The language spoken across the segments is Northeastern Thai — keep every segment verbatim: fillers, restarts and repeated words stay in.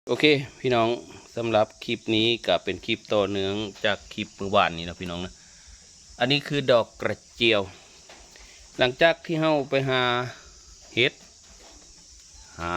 โอเค พี่น้อง สำหรับคลิปนี้ก็เป็นคลิปต่อเนื่องจากคลิปมื้อวานนี้นะพี่น้องนะ อันนี้คือดอกกระเจียว หลังจากที่เฮาไปหาเห็ด หา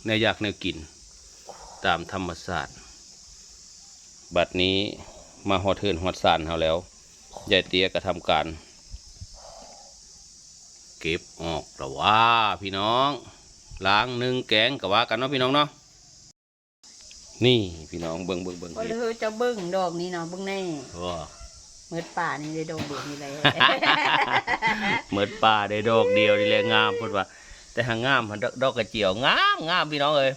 แนวอยากแนวกินตามธรรมชาติ บัดนี้มาฮอดเฮือนฮอดซานเฮาแล้ว ยายเตี้ยก็ทำการ เก็บออกละว่าพี่น้อง ล้างนึ่งแกงก็ว่ากันเนาะพี่น้องเนาะ นี่พี่น้องเบิ่งเบิ่งเบิ่ง ก็เลยเจ้าเบิ่งดอกนี้เนาะเบิ่งแน่ ว้า เมิดป่านี่ได้ดอกเดียวนี่แหละ เมิดป่าได้ดอกเดียวนี่แหละงามเพิ่นว่า แต่หางงามหั่นดอกดอกกระเจียวงามงามพี่น้องเอ้ย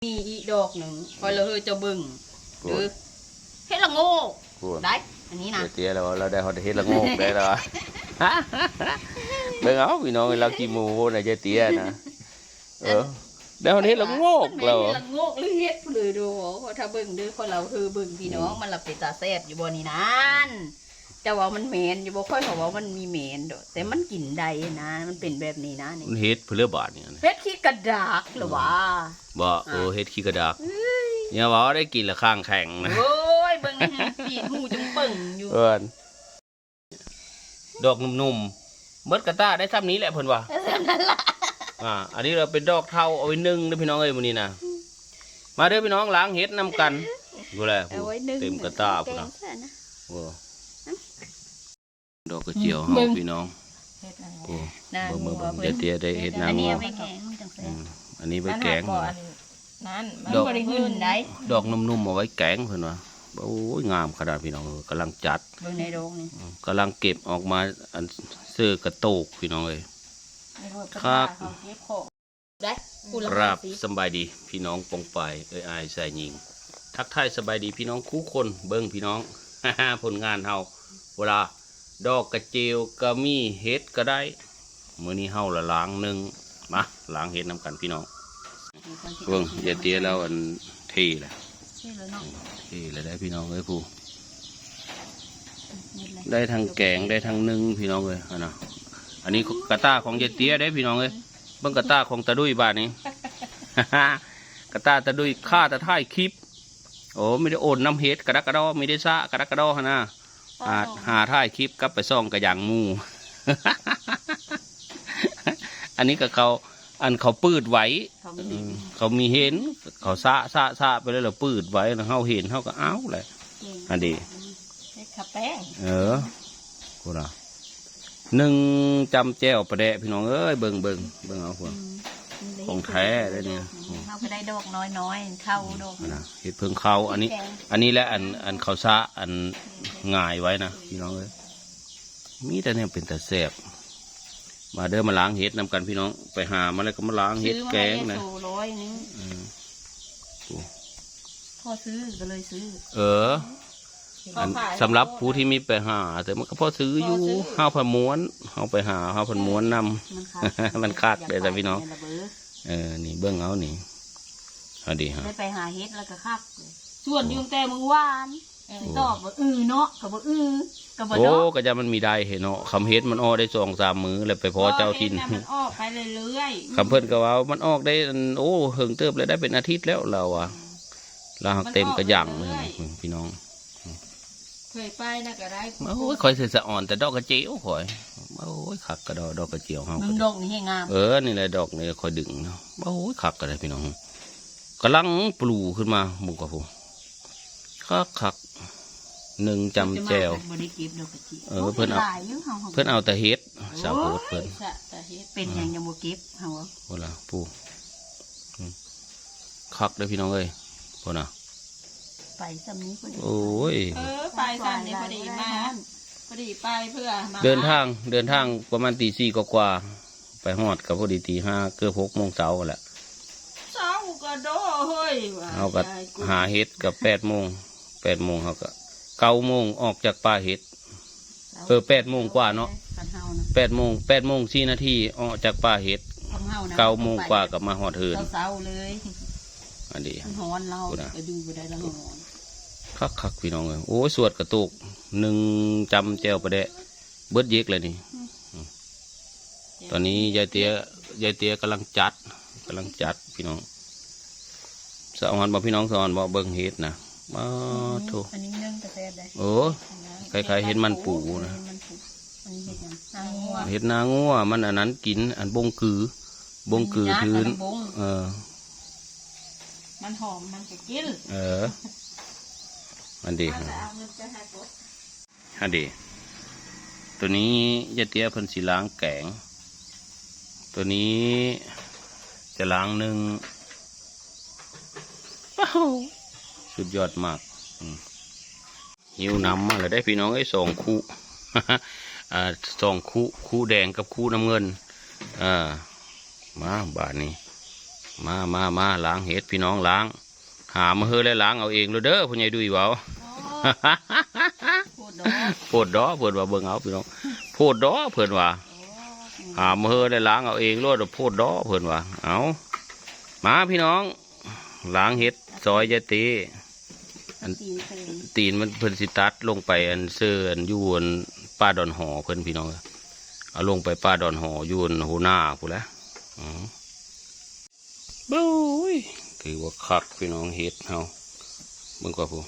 มีอีกดอกหนึ่งก็เลยเจ้าเบิ่ง โอ้ เด้ ย อเฮ็ดละโงก โอ้ย ได้อันนี้นะ ยายเตี้ยแล้วเราได้ฮอดเห็ดละโงกได้แล้วอะ เบิ่งเอาพี่น้องเราขี้โม้นะยายเตี้ยนะ เออ ได้ฮอดเห็ดละโงกแล้ว มันเฮ็ดละโงกหรือเฮ็ดเลยดูถ้าเบิ่งเด้อคนเราคือเบิ่งพี่น้องมันละเป็นตาแซ่บอยู่บ่นี่นั่นเจ้าว่ามันเหม็นอยู่บ่ค่อยเขาว่ามันมีเหม็นดอกแต่มันกินได้นะ มันเป็นแบบนี้นะนี่ มันเห็ดเพื่อบาทเนี่ย เฮ็ดขี้กระดากเหรือวะ บ่เออเห็ดขี้กระดาก เอ้ย เนี่ยว่าได้กินละข้างแข็งนะ โอ้ยเบิ่งนี่ฮะปีนหูจงเปิ่งอยู่ เอิ้นดอกหนุ่มๆเมิดกระต้าได้ซ้ำนี้แหละเพิ่นว่า นั่นละ อ่า อันนี้เราเป็นดอกเทาเอาไว้นึ่งนะพี่น้องเอ้ยมื้อนี้นะ มาเด้อพี่น้องล้างเห็ดนำกันดูแล เอาไว้นึ่ง เต็มกระต้า แก พุ่น ง นะ ใส่นะ โอ้ดอกกระเจียวเฮาพี่น้อง เฮ็ดละโงก โอ้ น่า เบิ่งเบิ่ง งัว เบิ่งเดี๋ยวเตี้ยได้เห็ดนาง อันนี้ งัว เอาไว้แกงมันจังแซ่ อื บ มอันนี้ไว้แกง บ่อันนั้น มันบ่ได้หื่นได้ ดอกหนุ่มๆเอาไว้แกงเพิ่นว่าโอ้ยงามขนาดพี่น้องเออกำลังจัด เบิ่งในโรงนี่ อืมกำลังเก็บออกมาอันเสื้อกระโตกพี่น้องเอ้ย ไม่รู้ ครับ เขาเก็บของ ได้ผู้ละ ครับ ห้าสิบ สำบายดีพี่น้องปองปายเอ้ยอ้ายชายหญิง ทักทายสบายดีพี่น้องคู่คนเบิ่งพี่น้อง ผลงานเฮาเวลาดอกกระเจียวก็มีเห็ดก็ได้มื้อนี้เฮาละล้างนึ่งมาล้างเห็ดนำกันพี่น้องเบิ่งยายเตี้ยแล้วอันเทแหละ นี่เลยเนาะ เทแล้วได้พี่น้องเอ้ยผู้ นี่เลย ได้ทั้งแกงได้ทั้งนึ่งพี่น้องเอ้ยอันนะอันนี้กระต้าของยายเตี้ยได้พี่น้องเอ้ยเบิ่งกระต้าของตาดุ้ยบาดนี้ กระต้าตาดุ้ยข้าแต่ถ่ายคลิป โอ้ไม่ได้โอนน้ำเห็ดกระดักกระดอไม่ได้ซะกระดักกระดอหั่นนะหาหาถ่ายคลิปกลับไปส่องกระยังหมู่ อันนี้ก็เขาอันเขาปืดไว้ เขามี อืมเขามีเห็น เขาซะซะซะไปแล้วเราปืดไว้แล้วเฮาเห็นเฮาก็เอาแหละ เก่ง อันดี เฮ็ดข้าวแป้ง เออพูดนะนึ่งจำแจ่วปลาแดะพี่น้องเอ้ยเบิ่งเบิ่งเบิ่งเอาพวก อืม ของแท้เลยเนี่ย เขาก็ได้ดอกน้อยๆเท่าดอก นะเห็ดเพิ่งเขาอันนี้ อันนี้แหละอันอันเขาซะอันหงายไว้นะพี่น้องเอ้ยมีแต่เนี่ยเป็นแต่แซ่บมาเด้อมาล้างเห็ดนำกันพี่น้อง ไปหามาแล้วก็มาล้างเห็ดแกงนะ ซื้อมาให้โซร้อยนึง อืม พ่อซื้อก็เลยซื้อ เออ อันสำหรับผู้ที่มีไปหา แต่มันก็พอซื้ออยู่ พอซื้อ ห้าพันม้วนเอาไปหาห้าพันม้วนนำ มันขาด มันขาดเลยนะพี่น้อง ย่าไป เออ นี่เบิ่งเอานี่เอาดีฮะ ได้ไปหาเห็ดแล้วก็คักเลยส่วนยุงแต่เมื่อวานสิตอบว่าอือเนาะก็บ่อือก็บ่ โอ้ ดอก ก็จะมันมีได้เห็นเนาะคำเห็ดมันอ้อได้สองสามมื้อแล้วไปพอเจ้าถิ่น เห็ดะมันออกไปเรื่อยๆ คำเพิ่นก็ว่ามันออกได้อันโอ้เฮิงเติบแล้วได้เป็นอาทิตย์แล้วเราอะเราหักเต็มกระหยังเลยพี่น้อง เคยไปนะก็ได้ โอ้ยคอยเสสะอ่อนแต่ดอกกระเจียวคอยโอ้ยคักกระดอกดอกกระเจียวเฮา มึงดอกนี่ให้งาม เออนี่แหละดอกนี่คอยดึงเนาะโอ้ยคักกระไดพี่น้องกำลังปลูขึ้นมาหมู่กับผมคักคักหนึ่งจำแจ่ว บ่ได้เก็บดอกกระเจียว เออเพิ่นเอา หลายอยู่เฮา เพิ่นเอาแต่เห็ดสาวโพดเพิ่น โอ้ยสะแต่เห็ดเป็นหยังยังบ่เก็บเฮา โอ้ล่ะปู่อืมคักเด้อพี่น้องเอ้ยพ่อนะ ไปซำนี้พอดี โอ้ย เออไปสั่นนี่พอดีมาพอดีไปเพื่อมา เดินทางเดินทางประมาณตีสี่กว่าๆไปฮอดก็พอดีตีห้าเกือบหกโมงเช้าแหละ เช้าก็โดเฮ้ยว่ะ เฮาก็หาเห็ดกับแปดโมงแปดโมงเฮาก็เก้าโมงออกจากป่าเห็ด เออแปดโมงกว่าเนาะ คันเฮานะ แปดโมงแปดโมงสี่นาทีออกจากป่าเห็ด ของเฮานะ เก้าโมงกว่าก็มาฮอดเฮือน เช้าๆเลย อันนี้ มันฮ้อนเรา พูดนะ ไปดูบ่ได้ละฮ้อน คักคักๆพี่น้องเอ้ยโอ้ยสวดกระตุกหนึ่งจำแจ่วปลาแดะเบิดเยกเลยนี่ ตอนนี้ยายเตี้ยยายเตี้ยกำลังจัดกำลังจัดพี่น้อง สะออนบ่พี่น้อง สะออนบ่ เบิ่งเห็ดนะ มาโถ อันนี้นึ่งกาแฟได้ โอ้ คล้ายๆเห็ดมันปูนะ เห็ดมันปู อันนี้เห็ดหยัง นางงัว เห็ดนางงัว มันอันนั้นกิน อันบงกือ บงกือ อันนี้ พื้น นะ บง เออ มันหอม มันจะกิน เออ มันดี เอาเงินไปหาตัว ฮะเด ตัวนี้ยายเตี้ยเพิ่นสิล้างแกง ตัวนี้จะล้างนึ่ง ว้าว สุดยอดมาก อืม หิวน้ำมาแล้วได้พี่น้องเอ้ย สองคุ อ่า สองคุ คุแดงกับคุน้ำเงิน อ่า มาบาดนี้ มา มา มา ล้างเห็ดพี่น้อง ล้าง หามาเฮอแล้วล้างเอาเองโลดเด้อ พ่อใหญ่ดุยเว้า โพดดอ โพดดอ เพิ่นว่า เบิ่งเอาพี่น้อง โพดดอ เพิ่นว่า โอ้ หามาเฮอแล้วล้างเอาเองโลด โพดดอ เพิ่นว่า เอา มาพี่น้อง ล้างเห็ดซอยยายเตี้ย อัน ตีนเพิ่น ตีนมันเพิ่นสิตัดลงไป อันเซิ่ออันอยู่อันป่าดอนหอเพิ่นพี่น้อง เอาลงไปป่าดอนหออยู่อันหัวหน้าพู้นแหละ อืม บุ้ย ถือว่าคักพี่น้องเห็ดเฮา เบิ่งก่อนพู้น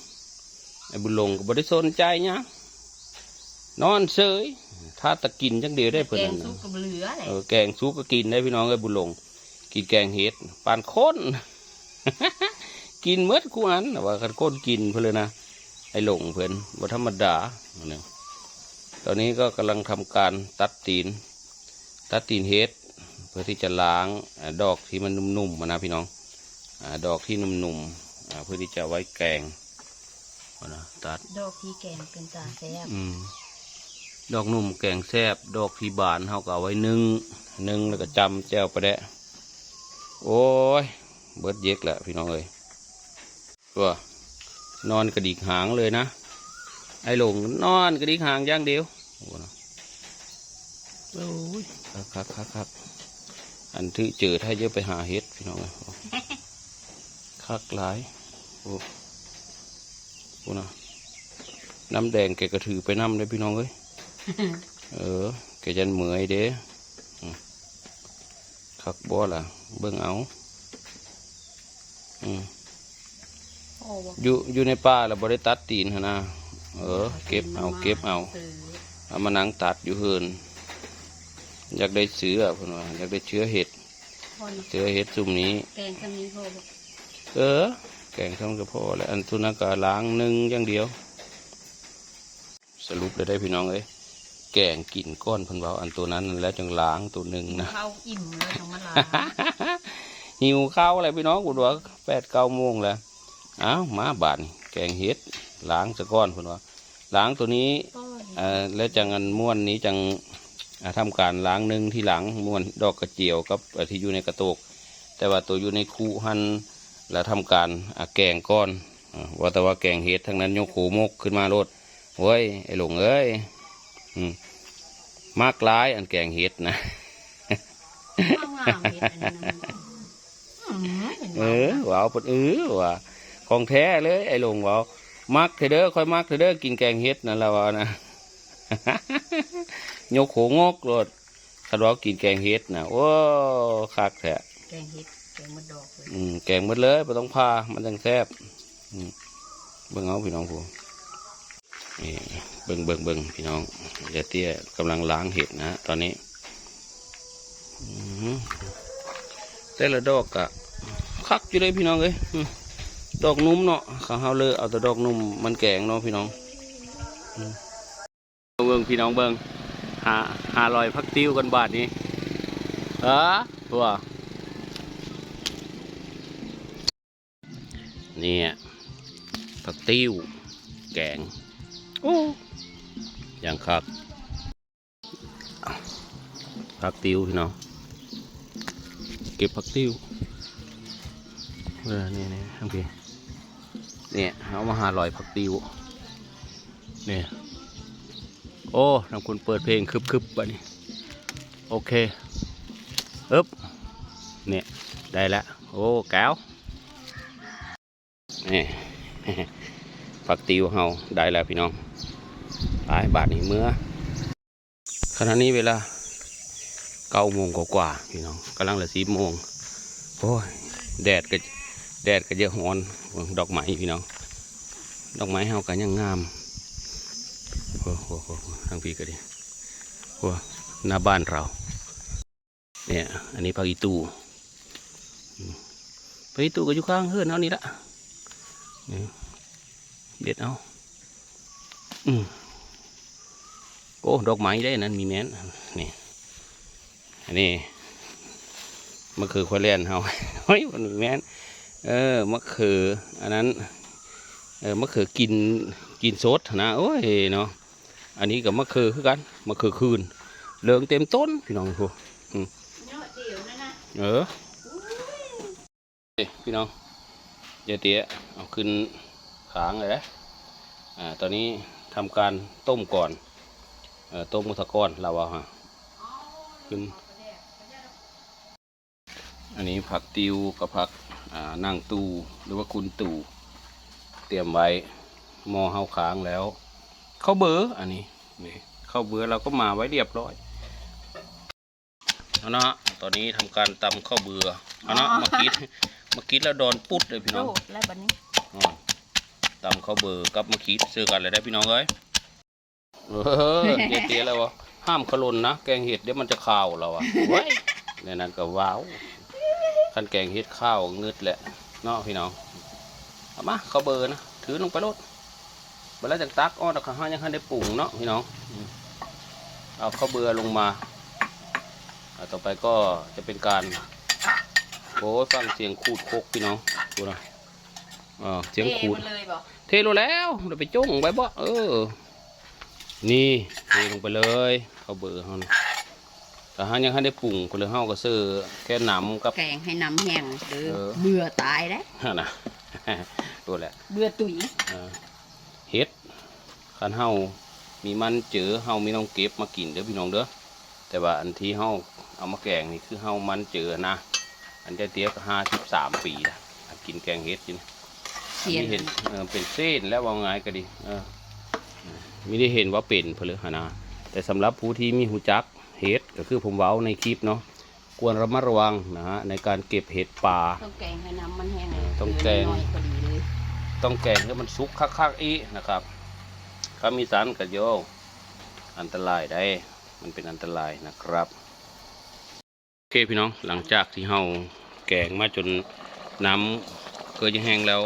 ไอ้บุญหลงก็บ่ได้สนใจหยัง นอนเซย ถ้าตะกินจังเดียวได้เพิ่น แกง นั่น สุก น่ะ ก็บ่เหลือแหละ เออ แกงสุกก็กินได้พี่น้องเอ้ย บุญหลง กินแกงเห็ด ปานคน กินหมดคู่อัน ว่าคันคนกินเพิ่นเลยนะ ไอ้หลงเพิ่น บ่ธรรมดา เนี่ย ตอนนี้ก็กำลังทำการตัดตีน ตัดตีนเห็ด เพื่อที่จะล้าง อ่า ดอกที่มันนุ่มๆมานะพี่น้อง อ่า ดอกที่นุ่มๆ อ่า เพื่อที่จะไว้แกง เอานะ ตัด ดอกที่แกงเป็นตาแซ่บ อืม ดอกนุ่มแกงแซ่บ ดอกที่บานเฮาก็เอาไว้นึ่ง นึ่งแล้วก็จำแจ่วปลาแดะ โอ้ย เบิดเย็กแหละพี่น้องเอ้ย ตัวนอนกระดิกหางเลยนะ ไอ้หลงนอนกระดิกหางอย่างเดียว โอ้โหนะ โอ้ย คักคักคักคัก อันถือเจอถ้าเยอะไปหาเห็ดพี่น้องเอ้ย คักหลาย โอ้ โอ้นะ น้ำแดงแกก็ถือไปนำเลยพี่น้องเอ้ย เออ แกยันเมื่อยเด้ อืม คักบ่ล่ะ เบิ่งเอา อืม โอ้ อยู่ อยู่ในป่าแล้วบ่ได้ตัดตีนหั้นนะ เออ เก็บเอา เก็บเอา เออ เอามานั่งตัดอยู่เฮือน อยากได้เชื้อเพิ่นว่า อยากได้เชื้อเห็ด พอนะ เชื้อเห็ดซุมนี้ แกงซำนี้พอบ่ เออ แกงซำก็พอแล้ว อันซุมนั้นก็ล้างนึ่งอย่างเดียว สรุปแล้วได้พี่น้องเอ้ย แกงกินก่อนเพิ่นเว้า อันตัวนั้นแล้วจังล้างตัวนึ่งนะ ข้าวอิ่มแล้วจังมาล้าง หิวข้าวอะไรพี่น้อง กูว่าแปดเก้าโมงแล้ว อ้าว มาบาดนี้ แกงเห็ด ล้างซะก่อนเพิ่นว่า ล้างตัวนี้ โอ้ย เอ่อ แล้วจังอันม้วนนี้จัง อ่า ทำการล้างนึ่งทีหลัง ม้วนดอกกระเจียวกับ เอ่อ ที่อยู่ในกระโตก แต่ว่าตัวอยู่ในคุหั่น แล้วทำการ อ่า แกงก่อน อ่า ว่าแต่ว่าแกงเห็ดทั้งนั้น ยกโขมกขึ้นมาโลด โอ้ย ไอ้หลงเอ้ย อืม มักหลายอันแกงเห็ดนะ งามๆ เห็ดอันนี้นะ อืม เห็น เออ ว้าว ว้าว เพิ่น เออ ว่า ของแท้เลย ไอ้หลงเว้า มักแท้เด้อ ข้อยมักแท้เด้อ กินแกงเห็ดนั่นล่ะว่านะ ยกโขงกโลด คันว่ากินแกงเห็ดนะ โอ้ คักแท้ แกงเห็ด แกงหมดดอกเลย อืม แกงหมดเลย บ่ต้องผ่า มันจังแซ่บ อืม เบิ่งเอาพี่น้องผู้ นี่ เบิ่ง เบิ่ง เบิ่ง พี่น้อง ยายเตี้ยกำลังล้างเห็ดนะฮะ ตอนนี้ อืม แต่ละดอกกะ คักอยู่เลยพี่น้องเอ้ย อืม ดอกนุ่มเนาะ เขาเฮาเลยเอาแต่ดอกนุ่มมันแกงเนาะพี่น้อง อืม เบิ่งพี่น้องเบิ่ง หา หาลอยผักติ้วกันบาดนี้ เออ ตัว เนี่ย ผักติ้ว แกง โอ้ อย่างคัก ผักติ้วพี่น้อง เก็บผักติ้ว เออ นี่ นี่ โอเค เนี่ย เอามาหาลอยผักติ้ว เนี่ย โอ้ น้องคุณเปิดเพลงคึบๆ บัดนี้ โอเค อึ๊บ เนี่ย ได้แล้ว โอ้ แก้ว นี่ ผักติ้วเฮาได้แล้วพี่น้อง ไปบาดนี้เมือ ขณะนี้เวลาเก้าโมงกว่าๆ พี่น้อง กำลังละสิบโมง โอ้ย แดดก็ แด แดดก็เยอะฮ้อน เบิ่งดอกไม้พี่น้อง ดอกไม้เฮาก็ยังงาม โอ้โห โอ้โห โอ้โห ทางพี่ก็ดี โอ้ หน้าบ้านเรา เนี่ย อันนี้ผักอีตู่ อืม ผักอีตู่ก็อยู่ข้างเฮือนเฮานี่ละ นี่ เด็ดเอา อืม โอ้ ดอกไม้ได้นั้นมีแม่น นี่ อันนี้ มะเขือคอยแลนเฮา เฮ้ย มันมีแม่น เออ มะเขือ อันนั้น เออ มะเขือกิน กินสดนะ โอ้ย เนาะ อันนี้ก็มะเขือคือกัน มะเขือคืน เหลืองเต็มต้น พี่น้อง โอ้ อืม เยอะเดียวนั่นนะ เออ อุ้ย เอ้ย พี่น้อง ยายเตี้ย เอาขึ้นค้างเลยนะ อ่า ตอนนี้ทำการต้มก่อน เอ่อ ต้มมุทะก้อน ลาวาฮะ ขึ้น อันนี้ผักติวกับผัก อ่า นางตู่ หรือว่าคุณตู่ เตรียมไว้ หม้อเฮาค้างแล้ว ข้าวเบอร์ อันนี้ นี่ ข้าวเบอร์เราก็มาไว้เรียบร้อย เอาเนาะ ตอนนี้ทำการตำข้าวเบอร์ เอาเนาะ อ๋อ มาคิด มาคิดแล้วดอนปุ๊ดเลยพี่น้อง โอ้ แล้วบัดนี้ อ๋อ ตำข้าวเบอร์กับมาคิดซื้อกันเลยได้พี่น้องเอ้ย เออ เตี้ยๆแล้ววะ ห้ามขลุ่นนะ แกงเห็ดเดี๋ยวมันจะคาวเราอะ เว้ย ในนั้นก็ว้าว คันแกงเห็ดคาวงึดแหละ เนาะพี่น้อง เอามา ข้าวเบอร์นะ ถือลงไปโลด เวลาจังตักอ้อ แต่ข้าวยังทันได้ปรุงเนาะพี่น้อง อืม เอาข้าวเบอร์ลงมา อ่า ต่อไปก็จะเป็นการ โอ้ย ฟังเสียงขูดครกพี่น้อง ดูนะ เออ เสียงขูด เทหมดเลยบ่ เทลงแล้ว เดี๋ยวไปจ้งไว้บ่ เออ นี่ เทลงไปเลย ข้าวเบอร์เฮานะ แต่เฮายังทันได้ปรุง ก็เลยเฮาก็ซื้อแค่น้ำกับ แกงให้น้ำแห้งเด้อ เออ เบื่อตายแล้ว หั่นนะ ดูแหละ เบื่อตุ๋ย เออ เห็ด คันเฮามีมันเจอ เฮามีน้องเก็บมากินเด้อพี่น้องเด้อ แต่ว่าอันที่เฮาเอามาแกงนี่คือเฮามันเจอนะ อันเตี้ยๆก็ห้าสิบสามปีละ กินแกงเห็ดกิน เสียน มีเห็น เออ เป็นเส้นแล้วว่าไงก็ดี เออ ไม่ได้เห็นว่าเป็นเพนเลยหั่นนะ แต่สำหรับผู้ที่มีหูจักเห็ดก็คือผมเว้าในคลิปเนาะ ควรระมัดระวังนะฮะ ในการเก็บเห็ดป่า ต้องแกงให้น้ำมันแห้ง เออ ต้องแกง น้อยๆพอดีเลย ต้องแกงให้มันสุกคักๆอีกนะครับ ถ้ามีสารกันโย อันตรายได้ มันเป็นอันตรายนะครับ โอเคพี่น้อง หลังจากที่เฮาแกงมาจนน้ำเกลือจะแห้งแล้ว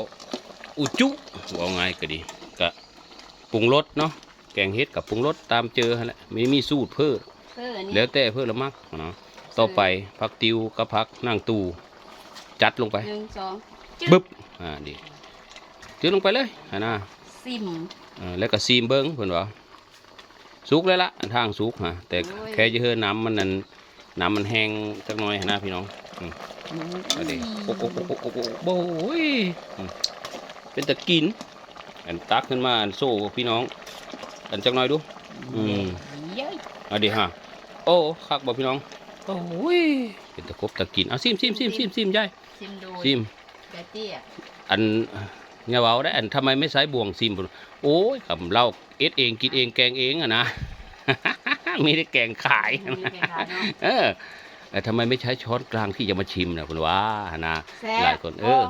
อุจุ ว่าไงก็ดี ก็ปรุงรสเนาะ แกงเห็ดกับปรุงรสตามเจอหั่นแหละ ไม่มีสูตรเพิ่ม เออ อันนี้ แล้วแต่เพิ่นละมักเนาะ ต่อไปผักติวกับผักนางตู่ จัดลงไป หนึ่ง สอง จึ๊บ บึ๊บ อ่า ดี ถือลงไปเลยหั่นนะ ซิม เออ แล้วก็ซิมเบิ่งเพิ่นว่า สุกแล้วละ อันทางสุกฮะ แต่ โอ้ย แค่จะเฮือน้ำมันนั่น น้ำมันแห้งจักหน่อยหั่นนะพี่น้อง อืม อืม เอาดิ โอ้โอ้โอ้โอ้โอ้โอ้ โอ้ย อืม เป็นตะกิน อันตักขึ้นมา อันโซ่พี่น้อง อันจักหน่อยดู อืม เย้ย เอาดิฮะ โอ้ คักบ่พี่น้อง โอ้ย เป็นตะครบตะกิน เอาซิม ซิม ซิม ซิม ซิม ยาย ซิมโดย ซิม ยายเตี้ย อัน อย่าเว้าได้ อันทำไมไม่ใช้บ่วงซิม โอ้ย คำเล่า เอ็ดเองกินเองแกงเองอะนะ มีแต่แกงขาย มีแต่แกงขายเนาะ เออ แต่ทำไมไม่ใช้ช้อนกลางที่จะมาชิมนะคุณว่านะ แซ่บ หลายคน เออ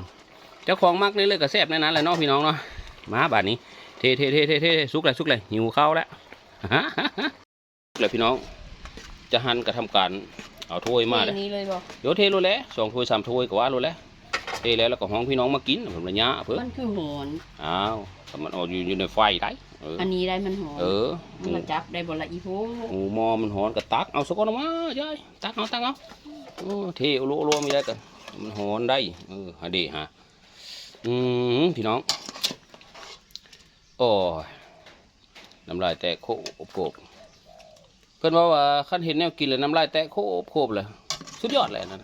เจ้าของมักนี่เลยก็แซ่บในนั้นแหละเนาะพี่น้องเนาะ มาบาดนี้ เท เท เท เท เท สุกแล้ว สุกแล้ว หิวข้าวแล้ว แล้วพี่น้อง จะหั่นกระทำการ เอาถ้วยมา เท เลย นี้เลยบ่ เดี๋ยวเทโลดแหละ สองถ้วยสามถ้วยก็ว่าโลดแหละ เทแล้ว แล้วก็ฮ้องพี่น้องมากิน ผมละยะเพิ่น มันคือฮ้อน อ้าว แต่มันออกอยู่ อยู่ในไฟได้ เออ อันนี้ได้มันฮ้อน เออ มันมาจับได้บ่ละอีโพ โอ้ หม้อมันฮ้อนก็ตักเอาซะก่อนออกมา ยาย ตักเอา ตักเอา โอ้ เทโลโลไม่ได้กัน มันฮ้อนได้ เออ หาเดหา อืม พี่น้อง โอ้ย น้ำลายแตกโคบโคบ เพิ่นว่า ว่าคันเห็นแนวกินแล้วน้ำลายแตกโคบโคบเลย สุดยอดเลยอันนั้น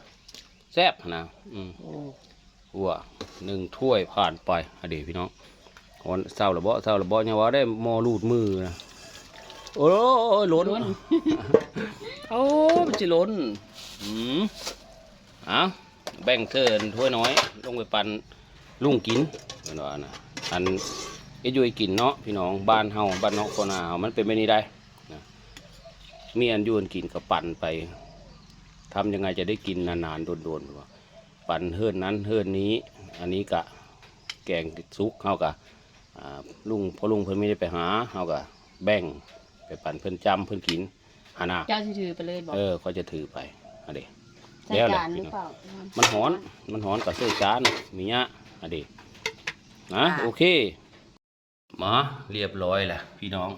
แซ่บนะ อืม โอ้ หัว หนึ่งถ้วยผ่านไป อ่ะเดี๋ยวพี่น้อง ฮ้อน เศร้าละบ่ เศร้าละบ่ ยังว่าได้หม้อรูดมือนะ โอ้ย ล้น ล้น โอ้ย มันสิล้น อืม เอา แบ่งเทินถ้วยน้อย ลงไปปันลุงกิน เพิ่นว่านะ อันเอ็ดอยู่ให้กินเนาะ พี่น้อง บ้านเฮา บ้านนอกคอนาเฮา มันเป็นแบบนี้ได้นะ มีอันอยู่อันกินก็ปันไป ทำยังไงจะได้กินนานๆ โดนๆ ว่า ปันเฮือนนั้นเฮือนนี้ อันนี้กะแกงสุก เฮากะ อ่า ลุง พ่อลุงเพิ่นไม่ได้ไปหา เฮากะแบ่งไปปันเพิ่นจ้ำเพิ่นกิน หั่นน่ะ เจ้าสิถือไปเลยบอก เออ เขาจะถือไป อันเด้ ใส่ แล้วแหละ จานห พี่ รือ น้อง เปล่า มันฮ้อน มันฮ้อนกะใส่จาน มีเนี้ย อันเด้ นะ ค่ะ โอเค มา เรียบร้อยแล้วพี่น้อง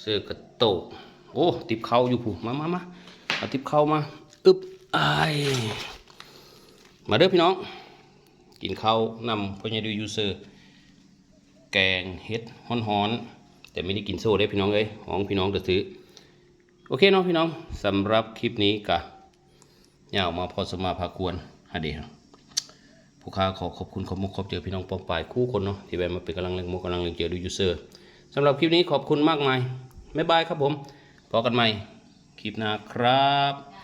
เสิร์ฟกะโต๊ะ โอ้ ติบข้าวอยู่พุ้น มามามา เอาติบข้าวมา อึบ อ้าย มาเด้อพี่น้อง กินข้าวนำพ่อใหญ่ดุยยูเซอร์ แกงเห็ดฮ้อนๆ แต่ไม่ได้กินโซ่เด้อพี่น้องเอ้ย ของพี่น้องจะซื้อ โอเคเนาะพี่น้อง สำหรับคลิปนี้กะ ยาวมาพอสมมาพาควร ฮะเด้ ผู้ข้าขอขอบคุณขอบมุกขอบใจพี่น้องปองปายคู่คนเนาะ ที่แวะมาเป็นกำลังแรงมุกกำลังแรงใจดูยูเซอร์ สำหรับคลิปนี้ขอบคุณมากมาย บ๊ายบายครับผม พบกันใหม่คลิปหน้าครับ